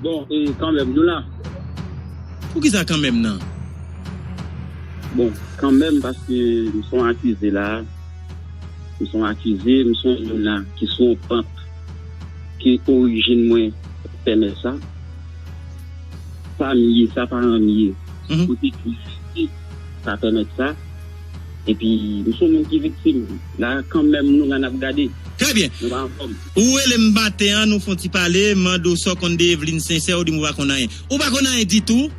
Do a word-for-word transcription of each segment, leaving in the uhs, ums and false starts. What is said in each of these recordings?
Bon, e kanmenm, nou la. Poukisa kanmenm nan? Bon, kanmenm, paske m se yon akize la. M se yon akize, m se yon moun la ki sou yon pant ke orijin mwen pèmèt sa. Sa m ye, sa paran m ye. Mhm. Kote ki sa pèmèt sa. Epi, m se yon moun ki viktim. La, kanmenm, nou la n ap gade. Trè byen. Nou pa anfòm. Ou rele m maten an, nou fè yon ti pale, m mande w sa w konn de Evelyne Sincère, ou di m ou pa konn anyen. Ou pa konn anyen ditou?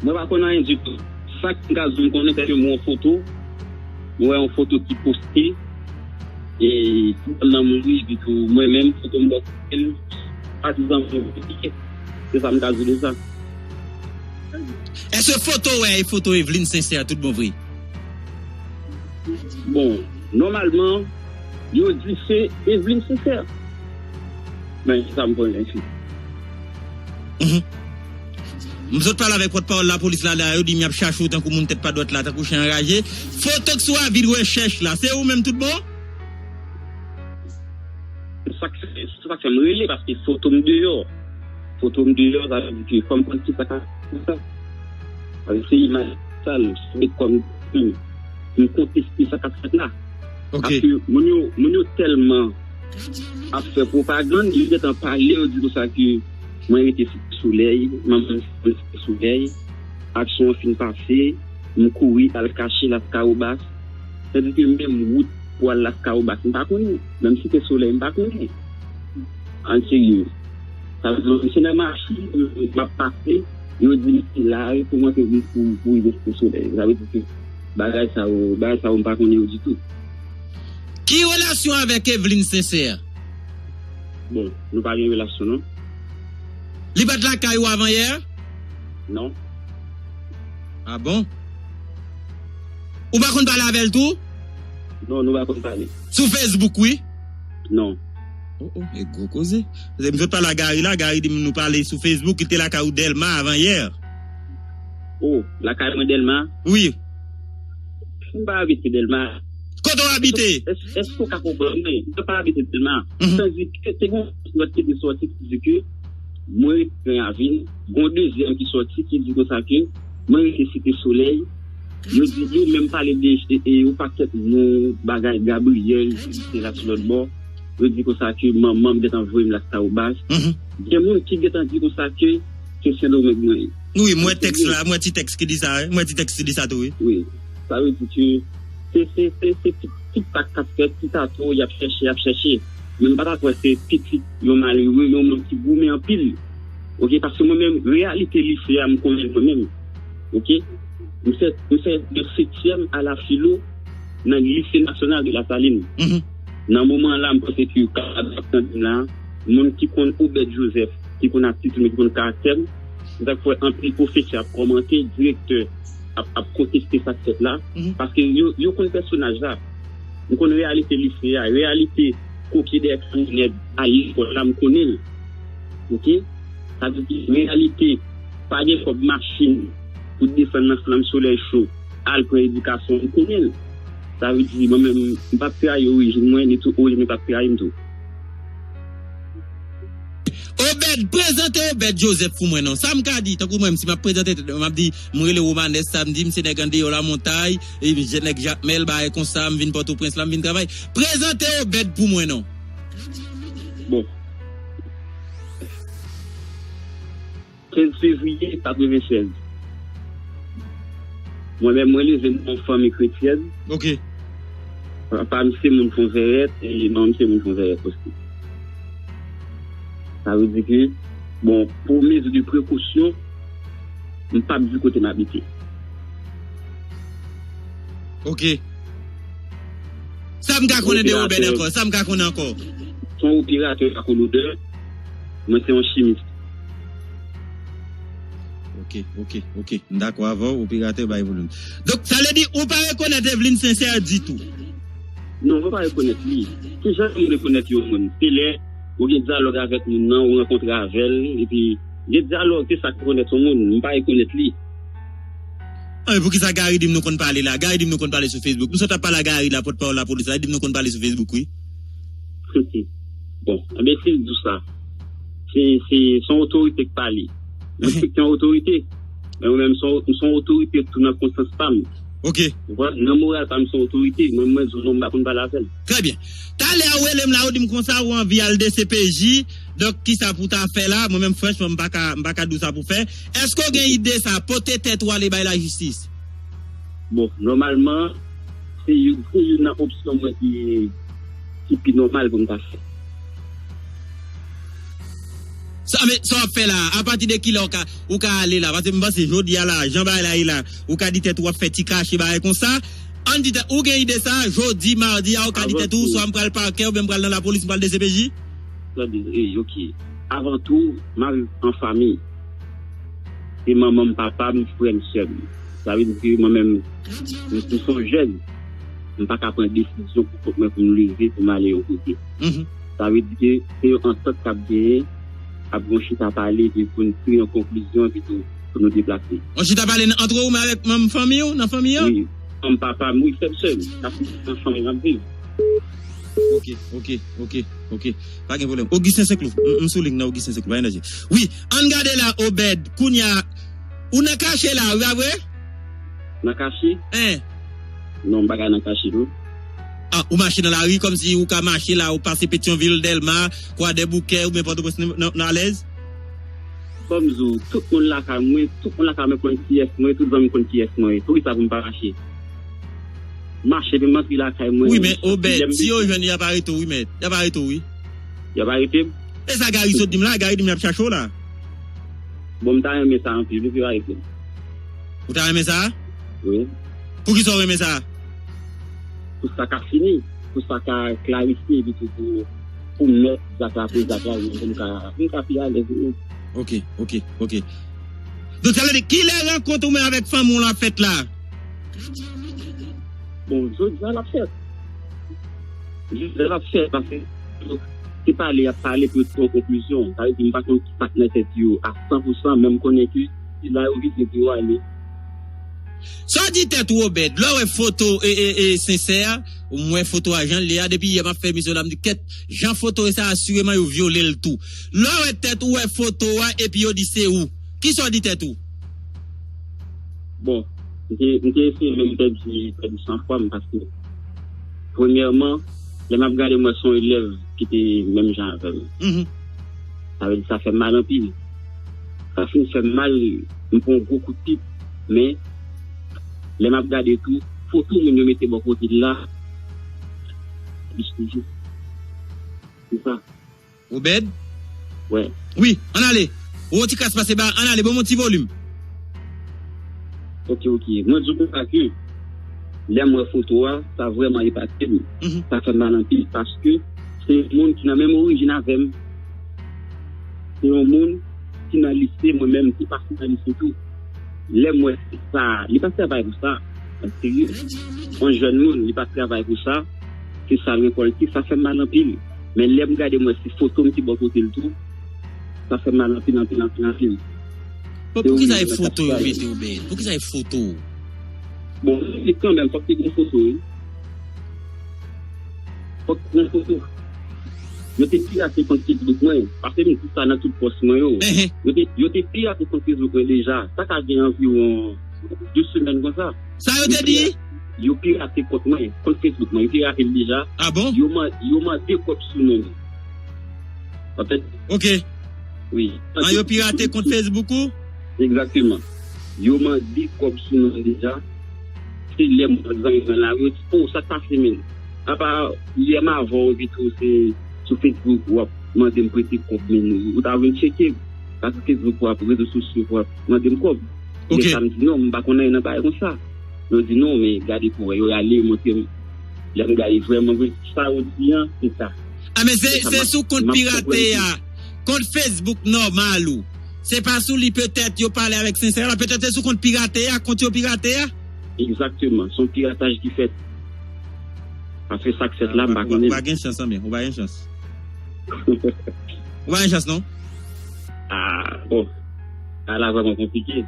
Mwen pa konn anyen ditou. Sa k m ka di w m konnen, se ke m wè yon foto. Mwen wè yon foto ki poste. E, ti dam nan mouri, epi tou, mwen menm, foto m bò kote l, patizan mwen, se sa m ka di de sa. Èske foto w wè e foto Evelyne Sincère tout bon vre? Bon, nòmalman, yo di se Evelyne Sincère. Men, sa m konnen, si. Mhm. M sot pale avèk pòtpawòl lapolis la, la, yo di m y ap chache w tankou moun tèt pa dwat la, tankou chen anraje. Foto k sou avi de rechèch la, se ou menm tout bon? Sa k fè, se sa k fè m rele, paske foto m deyò. Foto m deyò, sa vle di ke fò m konn kisa k ap fè sa. Paske se imaj sal, se met kòm m, m konteste sa k ap fèt la. Ok. Paske moun yo, moun yo tèlman ap fè pwopagann, yo gentan pale, yo di konsa ke mwen rete Site Solèy, manman m Site Solèy, aksyon an fin pase, m kouri al kache Laskawobas. Sètadi ke menm wout pou al Laskawobas, m pa konnen. Menm Site Solèy, m pa konnen. An serye. Sa vle di, se nan machin, m ap pase, yo di m se la, pou mwen, pou, pou, pou rive Site Solèy. Sa vle di ke bagay sa yo, bagay sa yo, m pa konnen yo ditou. Ki relasyon avèk Evelyne Sincère? Bon, nou pa gen relasyon, non. Li pa t lakay ou avan yè? Non. Ah bon? Ou pa konn pale avè l tou? Non, nou pa konn pale. Sou Facebook, wi? Non. Oh, oh, e gwo koze. Paske m sot pale a Gary la, Gary di m nou pale sou Facebook, li te lakay ou Dèlma avan yè. Oh, lakay mwen Dèlma? Wi. M pa abite Dèlma. Kote w abite? Èske, èske w ka konprann mwen? Mwen pa abite Dèlma. Mhm. Tandike te gen yon lòt ki te sòti ki di ke mwen rete nan ravin. Gen yon dezyèm ki sòti ki di konsa ke mwen rete Site Solèy. Yo di, yo menm pale de, e, e, yon pakèt non, bagay Gabriel, se la sou lòt bò. Yo di konsa ke manman m gentan voye m Laskawobas. Mhm. Gen moun ki gentan di konsa ke se Sendomeng mwen ye. Wi, m wè tèks la, m wè ti tèks ki di sa, wi. M wè ti tèks ki di sa tou, wi. Wi. Sa vle di ke se, se, se, se ti, ti pak k ap fèt, ti tato, y ap chèche, y ap chèche. Men m pa ta kwè se pitit yon malere, yon moun ki goumen anpil. Ok, paske mwen menm, reyalite lise a, m konnen l mwen menm. Ok? M fè, m fè de setyèm a la filo nan Lycée National de la Saline. Mhm. Nan moman an la, m panse ke w kapab ap tande m la, moun ki konn Obed Joseph, ki konn atitid mwen, ki konn karaktè m, se sa k fè anpil pwofesè ap kòmante, direktè ap, ap konteste sa k fèt la, mhm, paske yo, yo konn pèsonaj la. M konn reyalite lise a, reyalite kopye dèyè kamyonèt, al lekòl la, m konnen l. Ok? Sa vle di, reyalite, pa gen kòb machin pou desann nan flanm solèy cho, al pran edikasyon, m konnen l. Sa vle di, mwen menm, m p ap trayi orijin mwen, ni tou orijin mwen p ap trayi m tou. Obed, prezante Obed Joseph pou mwen non. Sa m ka di, tankou mwen, si m ap prezante tèt mwen, m ap di, m rele Romanes Samedi, m se nèg andeyò Lamontay, e m se nèg Jakmèl, bagay konsa, m vin Pòtoprens la, m vin travay. Prezante Obed pou mwen non. Bon. Kenz fevriye katrevennsèz. Mwen menm, mwen leve nan yon fanmi kretyèn. Ok. Papa m se moun Fonvèrèt, e manman m se moun Fonvèrèt osi. Sa vle di ke, bon, pou mezi de prekosyon, m p ap di kote m abite. Ok. Sa m ka konnen de Obed ankò? Sa m ka konnen ankò? Se yon operatè lakolodè. Mwen se yon chimis. Ok, ok, ok. M dakò avè w, operatè bay volim. Donk, sa vle di, ou pa rekonèt Evelyne Sincère ditou? Non, mwen pa rekonèt li. Kijan pou m rekonèt yon moun? Se lè ou gen dyalòg avèk moun nan, ou rankontre avè l, epi gen dyalòg, se sa k rekonèt yon moun. M pa rekonèt li. Anben, poukisa Gary di m nou konn pale la? Gary di m nou konn pale sou Facebook. M sot ap pale a Gary la, pòtpawòl lapolis la, li di m nou konn pale sou Facebook, wi. Bon, anben, si l di w sa, Se, se, se yon otorite k pale. Mwen respekte yon otorite. Men mwen menm, se yon, se yon otorite tou nan konsyans pa m. Ok. Ou konprann? Nan moral pa m, se yon otorite. Mwen, mwen di w non, m pa konn pale avè l. Trè byen. Talè a ou rele m la, ou di m konsa, ou anvi al D C P J. Donk, kisa pou w ta fè la? Mwen menm, franchman, m pa ka, m pa ka di w sa pou w fè. Èske w gen ide sa, pote tèt ou ale bay lajistis? Bon, nòmalman, se youn, se youn nan opsyon mwen ki, ki pi nòmal pou m ta fè. Sa, men, sa w ap fè la, apati de kilè w ka, ou ka ale la? Paske m panse jodi a la, jan bagay la ye la, ou ka di tèt ou w ap fè ti kache bagay konsa. Ann di tèt, ou gen ide sa, jodi, madi a, ou ka di tèt ou, swa m pral pakè, oubyen m pral nan lapolis, m pral D C P J? Tande, e, ok. Avan tou, m ap viv an fanmi. Se manman m, papa m, frè m, sè m. Sa vle di ke mwen menm, m, m se yon jèn. M pa ka pran desizyon pou kont mwen pou m leve, pou m ale yon kote. Mhm. Sa vle di ke se yon antant k ap genyen, ap gen yon chita pale, epi pou n tire yon konklizyon, epi tou, pou nou deplase. Yon chita pale nan, antre ou menm avèk manm fanmi w, nan fanmi an? Wi, manm papa m, wi, frè m, sè m. Sa se nan fanmi m ap viv. Ok, ok, ok, ok. Pa gen pwoblèm. Augustin Saint-Cloud. M, m sou liy nan Augustin Saint-Cloud. Pa gen danje. Wi, ann gade la, Obed. Kounye a, ou nan kache la, wi, pa vre? Nan kache? Hein? Non, m pa ka nan kache, non. Ah, ou mache nan lari kòmsi ou ka mache la, ou pase Petyonvil, Dèlma, Kwadèboukè, oubyen Pòtoprens nan, nan, nan alèz? Kòm di w, tout moun lakay mwen, tout moun lakay mwen konn kiyès mwen, tout zanmi m konn kiyès mwen ye. Poukisa pou m pa mache? Mache, epi m antre lakay mwen. Wi, men Obed, si yo jwenn, y ap arete w, wi, mèt. Y ap arete w, wi. Y ap arete m? E sa Gary sot di m la, Gary di m y ap chache w la. Bon, m ta renmen sa anpil, wi, pou yo arete m. Ou ta renmen sa? Wi. Poukisa w renmen sa? Pou sa ka fini, pou sa ka klarifye, epi tou pou, pou m mèt zak la, pou zak la, pou m ka, pou m ka pi alèz, wi. Ok, ok, ok. Donk, sa vle di, kilè rankont ou menm avèk fanmi w lan fèt la? Bon, jodi a l ap fèt. Jodi a l ap fèt, paske se pale y ap pale pou yo tire yon konklizyon. Sa vle di, m pa konn ki sa k nan tèt yo a san pou san, men m konnen ke se la yo vizye pou yo ale. Sa w di tèt ou, Obed, lè w wè foto, e, e, e, Sensè a, ou m wè foto a jan l ye a, depi yè m ap fè emisyon la, m di, kèt, jan foto e sa, asireman yo vyole l tou. Lè w wè tèt ou, wè foto a, epi yo di se ou. Kisa w di tèt ou? Bon, m te, m te eseye menm pèdi, pèdi sanfwa m, paske, premyèman, lè m ap gade, m wè se yon elèv ki te menm jan avè m. Mhm. Sa vle di, sa fè m mal anpil. Sa fin fè m mal, m pran yon gwo kout pit, men lè m ap gade tou, foto moun yo mete bò kote l la, plis toujou. Se sa. Obed? Wi. Wi, ann ale. Ou yon ti kras pase ba, ann ale, ban m yon ti volim. Ok, ok. Mwen di w konsa ke lè m wè foto a, sa vrèman epate m. Mhm. Sa fè m mal anpil paske se yon moun ki nan menm orijin avè m. Se yon moun ki nan lise, mwen menm ki pase nan lise tou. Lè m wè se sa, li pa travay pou sa. An serye. Yon jèn moun, li pa travay pou sa. Se sa l rekòlte, sa fè m mal anpil. Men lè m gade, m wè se foto m ki bò kote l tou. Sa fè m mal anpil, anpil, anpil, anpil. Bon, poukisa e foto yo mete, Obed? Poukisa e foto? Bon, se kanmenm, fòk te gen foto, wi. Fòk te gen foto. Yo te pirate kont Facebook mwen, paske m di sa nan tout pòs mwen yo. Ehe. Yo te, yo te pirate kont Facebook mwen deja. Sa ka gen anviwon de semèn konsa. Sa yo te di? Yo pirate kont mwen, kont Facebook mwen, yo pirate l deja. Ah bon? Yo man-, yo mande kòb sou non m. An fèt, ok. Wi. Ah, yo pirate kont Facebook ou? Egzakteman. Yo mande kòb sou non m deja. Se lè m wè zanmi mwen la, yo di, "Oh, sa k pase, menm?" Apa, yè m avè w, epi tou, se sou Facebook, w ap mande m prete kòb, menm ou ta vin tcheke. Pa sou Facebook, w ap, rezo sosyo, w ap mande m kòb. Ok. Lè sa m di non, m pa konn anyen nan bagay konsa. Yo di non, men gade pou wè, yo rale, yo montre m. Lè m gade vrèman vre, sa yo di an, se sa. Ah, men se, se sou kont pirate a, kont Facebook nòmal ou. Se pa sou li petèt yo pale avèk Sensè la, petèt se sou kont pirate a, kont yo pirate a. Egzakteman, se yon pirataj ki fèt. Paske sa k fèt la, m pa konnen. Ou pa gen chans, anben, ou pa gen chans. Ou pa gen chans, non? Ah, bon. Sa la vrèman konplike.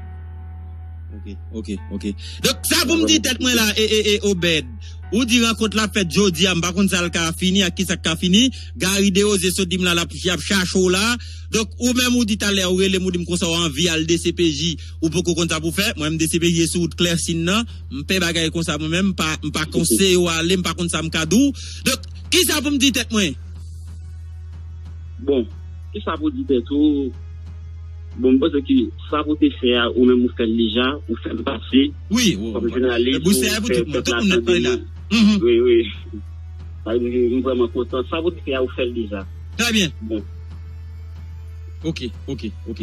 Ok, ok, ok. Donk, sa pou m di tèt mwen la, e, e, e, Obed. Ou di rankont la fèt jodi a, m pa konn sa l ka fini ak ki sa k ka fini. Gary Desrosiers sot di m la, l ap, y ap chache w la. Donk, ou menm ou di talè, ou rele m, ou di m konsa w anvi al D C P J, ou poko konn sa pou fè. Mwen menm D C P J e sou wout Klèsin nan. M pè bagay konsa mwen menm, m pa, m pa konseye w ale, m pa konn sa m ka di w. Donk, ki sa pou m di tèt mwen? Bon, ki sa pou di tèt ou? Bon, m panse ke sa pou te fè a, ou menm ou fè l deja, ou fè l pase. Wi, wi, wi. Kòm jounalis, ou fè pèp la tande nou. Wi, wi. Sa vle di ke m vrèman kontan. Sa pou te fè a, ou fè l deja. Trè byen. Bon. Ok, ok, ok.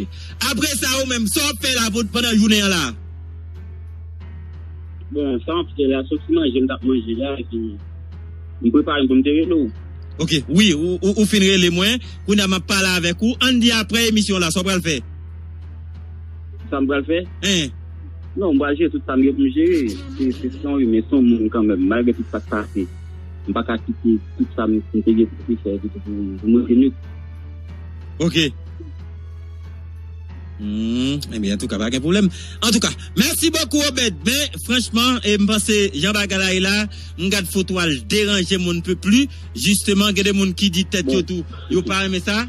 Apre sa, ou menm, sa w ap fè la pou, pandan jounen an la? Bon, sa m ap fè la, soti manje m t ap manje la, epi m prepare m pou m te rele w. Ok, wi, ou, ou, ou fin rele mwen. Kounye a m ap pale avèk ou. Ann di apre emisyon la, sa w pral fè? Sa m pral fè? Hein. Non, m pral jere tout sa m gen pou m jere. Se, se, se yon imen, se yon moun kanmenm, malgre tout sa k pase. M pa ka kite tout sa m, m te gen pou m te fè, epi pou, pou mwen te nwit. Ok. Hmm, ebyen, antouka, pa gen pwoblèm. Antouka, mèsi bokou, Obed. Men, franchman, e, m panse, jan bagay la ye la, m gad foto a, l deranje m on ne peut plus. Jisteman, gen de moun ki di tèt yo tou, yo pa renmen sa.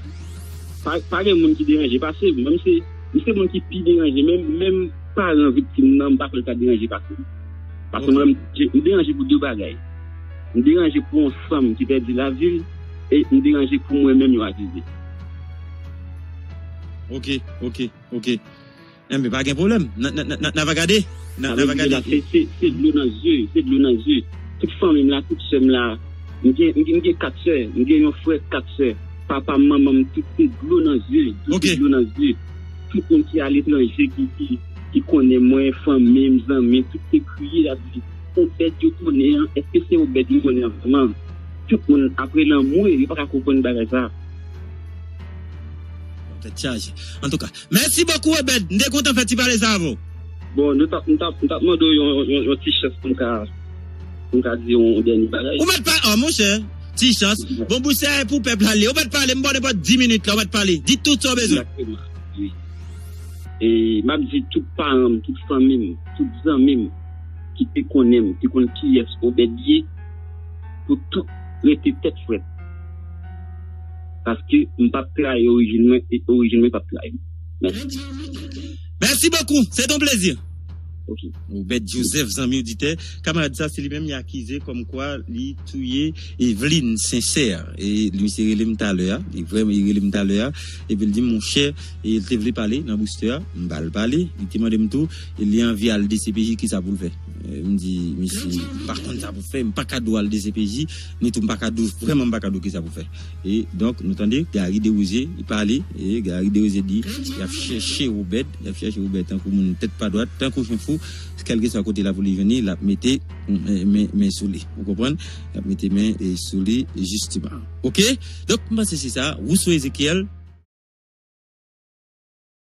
Pa, pa gen moun ki deranje, paske mwen, m se, m se moun ki pi deranje. Menm, menm paran viktim nan, m pa kwè l ka deranje pase m. Paske mwen, m, m deranje pou de bagay. M deranje pou yon fanm ki pèdi lavi l, e m deranje pou mwen menm yo akize. Ok, ok, ok. Enben, pa gen pwoblèm. N a, n a, n a, n a va gade. N a, n a va gade. Se, se, se dlo nan zye, se dlo nan zye. Tout fanmi m la, tout sè m la. M gen, m gen, m gen kat sè, m gen yon frè, kat sè. Papa m, manman m, tout se dlo nan zye, tout se dlo nan zye. Tout moun ki aletranje, ki, ki, ki konnen mwen, fanmi m, zanmi, tout se kriye, y ap di, Obed yo konnen an, èske se Obed yo konnen an vrèman? Tout moun, apre lanmou, yo pa ka konprann bagay sa. Tèt chaje. Antouka, mèsi bokou, Obed. M te kontan fè ti pale sa avè w. Bon, nou t ap, m t ap, m t ap mande w yon, yon, yon ti chans pou m ka, pou m ka di yon, yon dènye bagay. Ou mèt pa, oh, monchè, ti chans. Bon, bouch sa e pou pèp la li. Ou mèt pale, m ba w nenpòt dis minit la, ou mèt pale. Di tout sa w bezwen. Egzakteman, wi. E m ap di tout paran m, tout fanmi m, tout zanmi m ki te konnen m, ki konn kiyès Obed ye, pou tout rete tèt frèt. Paske m p ap trayi orijin mwen e orijin mwen p ap trayi m. Mèsi. Mèsi bokou. Se ton plezi. Ok. Obed Joseph, zanmi oditè. Kamarad sa, se li menm li akize kòmkwa li touye Eveline Sincère. E li, misye rele m talè a. Li vrèman, li rele m talè a. Epi l di m, monchè, e l te vle pale nan booster a. M ba l pale. Li te mande m tou, e li anvi al D C P J, kisa pou l fè. E m di, misye, m pa konn sa pou fè. M pa ka di w al D C P J. Ni tou, m pa ka di w, vrèman, m pa ka di w kisa pou fè. E donk, nou tande, Gary Desrosiers, li pale, e Gary Desrosiers di, y ap chèche Obed, y ap chèche Obed tankou moun tèt pa dwat, tankou chen fou, kèlkeswa kote la pou li jwenn li, l ap mete men, men, men sou li. Ou konprann? L ap mete men, e, sou li, jisteman. Oke? Donk, m panse se sa, Rousseau Ezekiel,